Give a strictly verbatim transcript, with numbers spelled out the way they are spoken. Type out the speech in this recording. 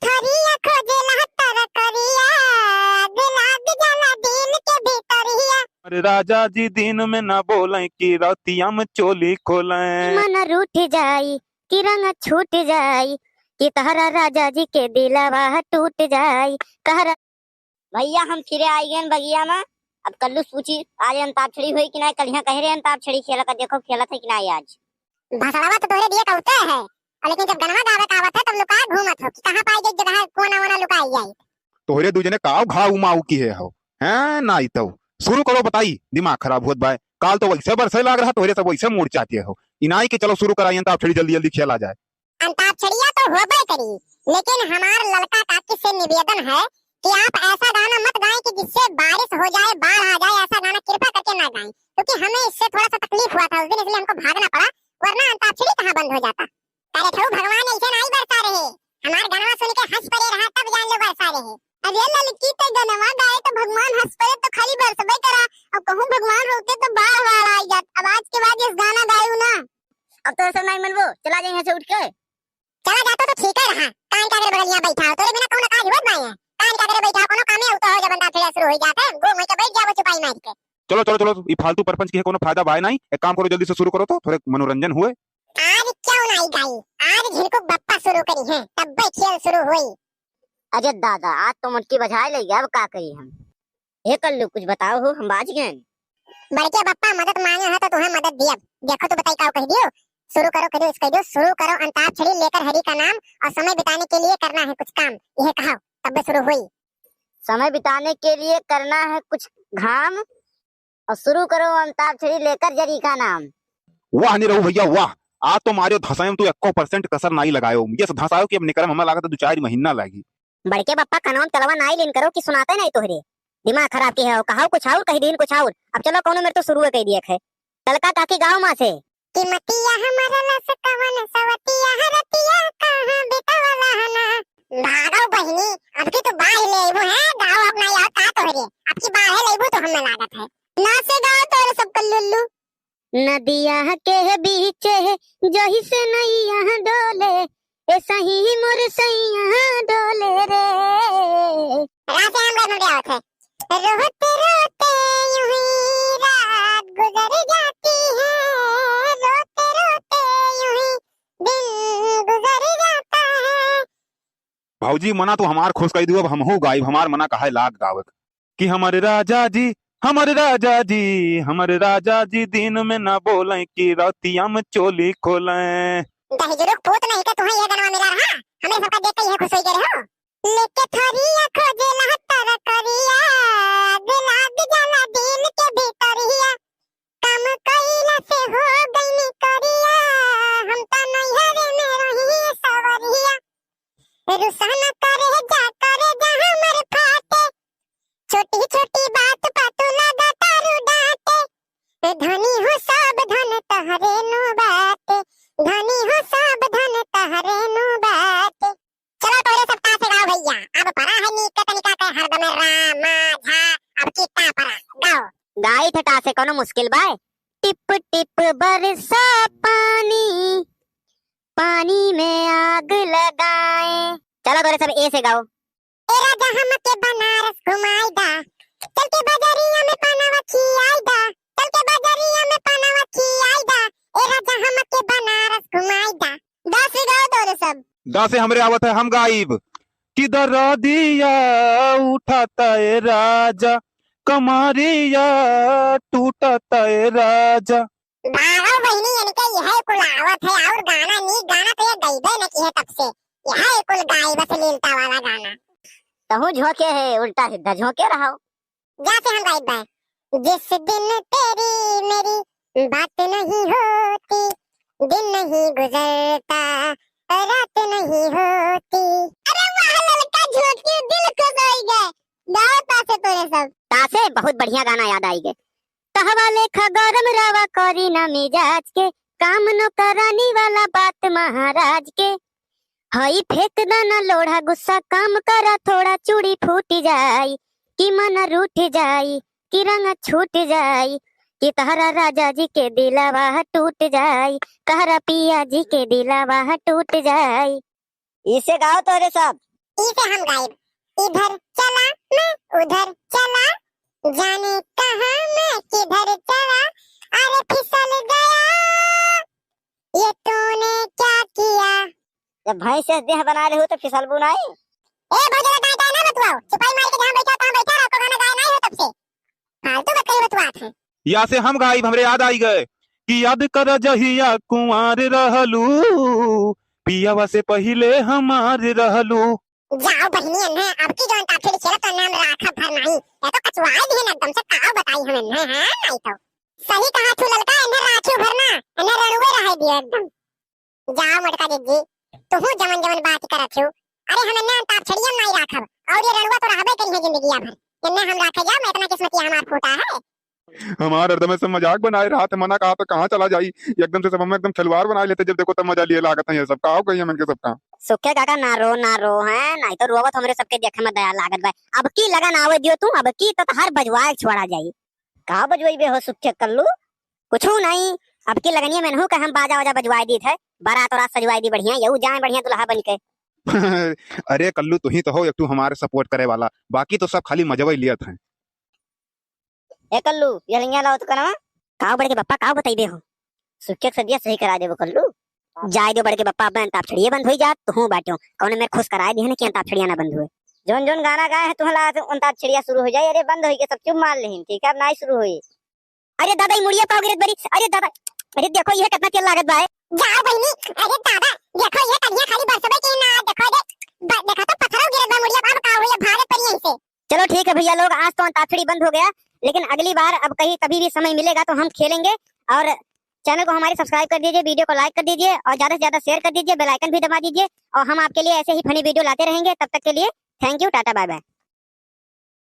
थरिया खोजेला तरकरिया, आग लाग जाला दिल के भीतरिया। अरे राजा जी दिन में ना बोलें कि रतिया में चोली खोलें। मन रूठ जाई कि रंग छूट जाई, कि तहरा राजा जी के दिलवा टूट जाई। तहरा भैया, हम फिरे आई गए बगिया में। अब कल्लू से पूछी, आज अंताक्षरी हुई कि ना? कल यहाँ कह रहे अंताक्षरी खेला का, देखो खेलत है कि ना आज। भसड़वा तो तोहरे दिए कौते है, और लेकिन जब गनवा गावे का आवत है, तब लुका घूमत हो कि कहाँ पाई जाई जगह, कोना वोना लुकाई जाई। तोहरे दू जने काव घाव माऊ की है हो, हैं? ना ई तो शुरू करो, बताई, दिमाग खराब होत बाय। काल तो वैसे बरसे लाग रहा, तोहरे सब वैसे मूड चाहते हो। इनाई के चलो शुरू कराई अंताक्षरी, जल्दी जल्दी खेला जाए। अंताक्षरिया तो होबे करी, लेकिन हमार ललका काकी से निवेदन है कि आप ऐसा गाना मत गाएं कि जिससे बारिश हो जाए, बाढ़ आ जाए, ऐसा गाना कृपा करके ना गाएं, क्योंकि हमें इससे थोड़ा सा तकलीफ हुआ था उस दिन, इसलिए हमको भागना पड़ा, वरना अंताक्षरी कहाँ बंद हो जाता। अरे ठऊ भगवान ऐसे नाई बरसा रहे, हमार गाना सुन के हंस पड़े रहा तब जान लो बरसा रहे। अरे ललकी, ते गनवा गाए तो भगवान हंस पड़े तो खाली बरसबे करा, अब कहूँ भगवान रोके तो बाढ़ बाढ़ आई जात। अब आज के बाद इस गाना गायू ना। अब तो ऐसा नहीं मनबो, चला जाए यहाँ से उठ के। चला जातो तो ठीक है रहा, कान का करे बगलिया बैठा हो, तोरे बिना कौन काज होत नहीं है। कान का करे बैठा हो, कोनो कामे होता हो, जब अंताक्षरी शुरू हो जाता है, गो वहीं के बैठ जाओ चुपाई मार के। चलो चलो चलो, ये फालतू परपंच की है, कोनो फायदा बाय नहीं। एक काम करो, जल्दी से शुरू करो तो थोड़े मनोरंजन हुए। आज क्यों नहीं गाई, आज झिरकुक बप्पा शुरू करी है, तब खेल शुरू हुई। अरे दादा, आज तो मुटकी बजाए ले गया, अब का करी हम? हे कल्लू, कुछ बताओ हो, हम बाज गए। बड़के बप्पा मदद मांगे हो तो तुम्हें मदद दियब। देखो तो बताई काऊ कह दियो, शुरू करो, कह दियो, कह दियो, शुरू करो अंताक्षरी लेकर हरि का नाम और समय बिताने के लिए करना है कुछ काम, यह कहो, तब शुरू हुई। समय बिताने के लिए करना है कुछ घाम और शुरू करो अंताक्षरी लेकर जरी का नाम। वाह निरहू भैया वाह, आज तो मारियो धसायम तू एको percent कसर नाई लगायो। ये से धसायो कि अब निकरम हमें लागत है दो चार महीना लागी। बड़के बप्पा कनौन कलवा नाई लीन करो कि सुनाते नहीं तोहरे। दिमाग खराब की है, कहाऊ कुछ और कह दीन कुछ और। अब चलो कौनो मेरे तो शुरू कह दिए है। ललका काकी गाँव माँ से। कि मतिया हमारा लस कवन सवतिया रतिया कहाँ बितवला हना। भागो बहिनी, अब की तो बाढ़ ले अइबू है, गाँव अब नाई आओ का तोहरे। अब की बाढ़ ले अइबू तो हमें लागत है। ना से गाओ तोरे सब कल्लुल्लू। नदिया के बीचे जही से नैया डोले, ए सही मोर सैया डोले रे। रासे हम गाय में आवत है। रोते रोते यूं ही रात गुजर जाती है, रोते रोते यूं ही दिन गुजर जाता है। भौजी, मना तो हमार खुश कई दियो, अब हमहू गाइब, हमार मना कहे लाग गावक। कि हमरे राजा जी, हमरे राजा जी, हमरे राजा जी, दिन में ना बोलें कि रतिया में चोली खोलें। दहिजरुक पूत नहीं के तुम्हें ये गनवा मिला रहा, हमें सबका देख के यह खुश हो गए हो। लेके थरिया खोजे लहतर करिया, आग लाग जाला दिल के भीतरिया। काम कइला से हो गइनी करिया, हम त नैहरे में रही सवरिया। रुसा न करे जा, करे जा हमर फाटे, छोटी छोटी बात पा तू लगा तारू डांटे। धनी हो सब धन तहरे नु बाटे, धनी हो सब धन तहरे नु बाटे। चलो तोरे सब तासे गाओ भैया, अब परा है नीक तनिका के हरदम रामा झा, अब की ता परा गाओ। गाई थे तासे कोनो मुश्किल बाय। टिप टिप बरसा पानी, पानी में आग लगाए। चलो तोरे सब ए से गाओ। ए राजा हमके बनारस घुमाई दा, चल के बजरिया में पनवा खियाई दा, चल के बजरिया में पनवा खियाई दा। ए राजा हमके बनारस घुमाई दा। दा से गाओ तोरे सब। दा से हमरे आवत है, हम गाइब। कि दरदिया उठत ए राजा, कमरिया टूटत ए राजा। भागो बहिनी, इनके यह कुल आवत है और गाना नी, गाना तो ये गईबे न की है तब से, यह कुल गाइब अश्लीलता वाला गाना। तहू झोंके है, उल्टा सीधा झोंके रहो। जा से हम गाइब बा। जिस दिन तेरी मेरी बात नहीं होती, दिन नहीं गुजरता, रात नहीं होती। अरे वाह ललका, झोंक के दिल खुश होई गए। गाओ तासे तोरे सब। तासे बहुत बढ़िया गाना याद आई गए। कहवा लेखा गरम रवा करी ना मिजाज के, काम नौकरानी वाला बात महाराज के। हई फेंक दाना लोढ़ा, गुस्सा कम करा थोड़ा, चूड़ी फूट जाई कि मन रूठ जाई कि रंग छूट जाई, कि तहरा राजा जी के दिलावा टूट जाई, तहरा पिया जी के दिलावा टूट जाई। इसे गाओ तोरे सब। ई से हम गाइब। इधर चला मैं उधर चला, जाने कहाँ मैं किधर चला, अरे फिसल गया, ये तूने क्या किया। जब भैंस से देह बना ले हो तो फिसलबू नहीं। ए भोजला, दाएं दाएं ना बतुआओ, चुपाई मार के जहाँ बैठा तहाँ बैठा रहो, गाना गाए नहीं हो तब से। फालतू बकरी बतुआत है। या से हम गाइब, हमरे याद आई गए कि याद कर जहिया कुंवार रहलू, पियवा से पहिले हमार रहलू। जाओ बहिनी, एन्हे अब की जौन ताफिर खेलत एन्हे हम राखब भर नहीं, या तो कचुआए दिहन एकदम से, काव बताई हम एन्हे, हैं, नहीं तो। सही कहा तू ललका, एन्हे राखियो भर ना, एन्हे रणुए रहे दियो एकदम। जाओ मोटका जिज्जी, तुहू जवन जवन बात करत हो, अरे हम एन्हे अंताक्षरिया में नहीं राखब, और ये रणुआ तो रहबे करी है जिंदगिया भर, एन्हे हम राखे जाओ, मैं इतना किस्मतिया हमार फूटा है। हमार हरदम ऐसे मजाक बनाए रहत है, मना कहा तो कहाँ चला जाई, एकदम से सब हम एकदम खिलवाड़ बनाए लेते, जब देखो तब मजा लिए लागत है ये सब, का हो गई हम इनके सबका। सुखे काका ना रो, ना रो, हैं, नहीं तो रोवत हमरे सबके देखे में दया लागत बा। अब की लगन आवे दियो तू, अब की तो हर बजवाए छोड़ा जाई। का बजवाई बे हो सुखे कल्लू? कुछू नहीं, अब की लगनिया में नहू का हम बाजा वाजा बजवाए दीत है, बारात और सजवाए दी बढ़िया, यहू जाए बढ़िया दुल्हा बन के। अरे कल्लू, तू ही तो हो एक ठू हमारे support करे वाला, बाकी तो सब खाली मजवा ही लियत हैं। ए कल्लू, ये लइया लाओ तो कनवा। काव बड़के बप्पा, काव बताइबे हो? सुखे के सदिया सही करा देबो कल्लू। जाए दो बड़के बप्पा, अब अंताक्षरिये बंद होई जात, तो हूँ बाटियो। कौन मेर खुश कराए दिहन कि अंताक्षरिया ना बंद हुए। जौन जौन गाना गाए हैं, तुहला अंताक्षरिया शुरू हो जाए। अरे बंद होई के सब चुप मार लेहिन, ठीक है, अब नाई शुरू होई। अरे दादा, ई मुड़िया पाव गिरत बरी। अरे दादा, अरे देखो ये कितना तेल लागत बा। जा बहिनी, अरे दादा, देखो ये कनिया खाली बरसबे के ना, देखो दे, ब-, देखा तो पत्थरों गिरत बा मुड़िया, अब का होई, अब भागत पड़ी यहीं से। चलो ठीक है भैया लोग, आज तो अंताक्षरी बंद हो गया, लेकिन अगली बार अब कहीं कभी भी समय मिलेगा तो हम खेलेंगे। और channel को हमारे subscribe कर दीजिए, video को like कर दीजिए और ज्यादा से ज्यादा share कर दीजिए, bell icon भी दबा दीजिए और हम आपके लिए ऐसे ही funny video लाते रहेंगे। तब तक के लिए thank you, टाटा, bye bye।